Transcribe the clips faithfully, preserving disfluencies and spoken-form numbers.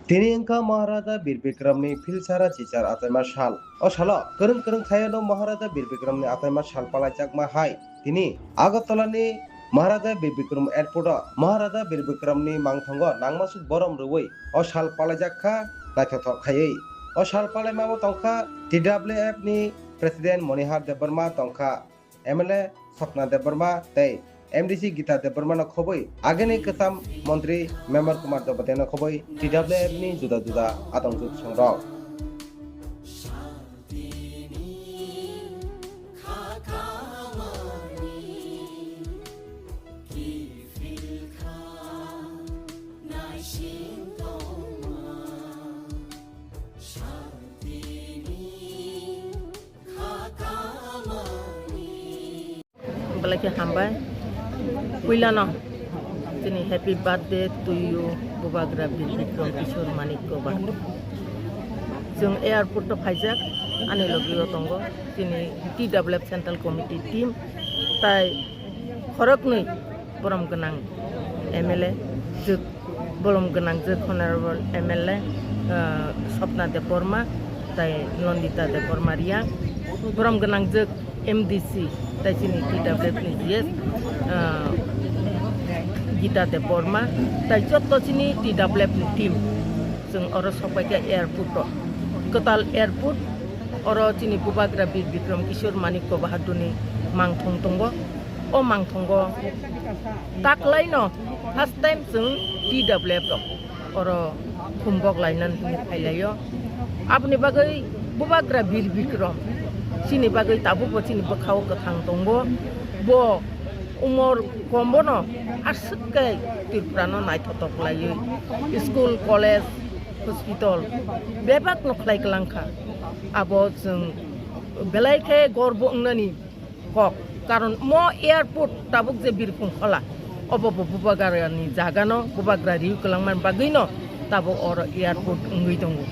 Tini wngkha Maharaja Bir Bikramni Philsara Chichar achaima sal. O salo kwrwng kwrwng thayano Maharaja Bir Bikramni achaima sal palaijakma hai. Tini Agartala ni Maharaja Bir Bikram Airport o Maharaja Bir Bikram ni mangthango nangmasuk borom rwui o sal palaijak kha naithothok khaiwi. O sal palaima bo tongkha T W F ni President Monihar Debbarma tongkha, M L A Swapna Debbarma tei M D C Gita Debbarma no khobwi agini kwcham montri Memar Kumar Jamatia no khobwi T W F ni juda juda adong juk songrok. Belai khe hambai. Puilano chini happy birthday to you, Bubagra Bir Bikram Kishore Manikya Bahadur. Chwng airport o phaijak, ani logi o tongo chini T W F Central Committee team, tai khoroknwi borom gwnang M L A, jwk-, borom gwnang jwk Honorable M L A, ah, Swapna Debbarma, tai Nandita Debbarma Reang, borom gwnang jwk M D C, tai chini T W F ni G S, ah, Gita Debbarma, tai jotto chini T W F ni team, chwng oro sokpaikha airport o, kwtal airport, oro chini Bubagra Bir Bikram Kishore Manikya Bahadurni mangthong tongo. O mangthongo taklaino first time chwng T W F rok oro thumbok lainani hwnwi phailaio. Aboni bagwi Bubagra Bir Bikram chini bagwi tabukbo chini bwkhao kwthang tongo. Bo umor kombono aswk khe Tripurano naithotok laiwi school, college, hospital bebakno khlai kwlangkha. Abo chwng belai khe gorbo wngnani kok. Karon mo airport tabuk je Birphung khola, obo bo Bubagrani jagano, Bubagra riwi kwlangmani bagwino tabuk oro airport wngwi tongo.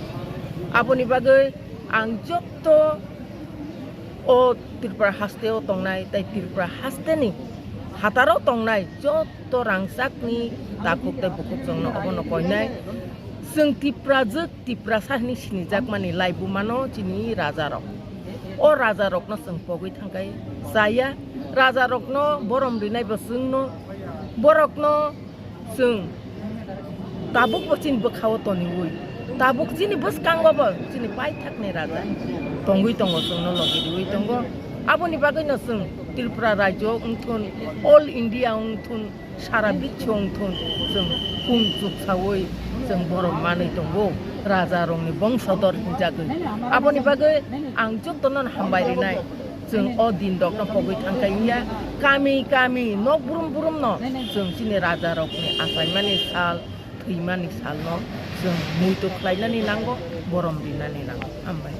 Aboni bagwi ang jotto o Tripura hasteo tongnai tei Tripura hasteni hataro tongnai jotto rangchakni takhuk tei bukhuk chwngno obono koinai. Chwng Tiprajwk, Tiprasa hwnwi sinijakmani laibumano chini rajarok. O rajarokno chwng pogwi thangkhai chaya, rajarokno borom rinaibo chwngno, borokno chwng tabukbo chini bwkhao toniwi, tabuk chini bwskangobo chini paithakni raja tongwi tongo, chwngno logi riwi tongo. Aboni bagwino chwng Tripura rajyo wngthun, all India wngthun, sara biswo wngthun, chwng kung chuksawi chwng borom manwi tongo, rajarokni bongsodor hinjagwi. Aboni bagwi ang jotono hambai rinai, chwng o din rokno pogwi thangkhai wngya, kami kami nok brum brumno chwng chini rajarokni achaimani sal, thwimani salno chwng muitu khlainani nango, borom rinani nango. Hambai.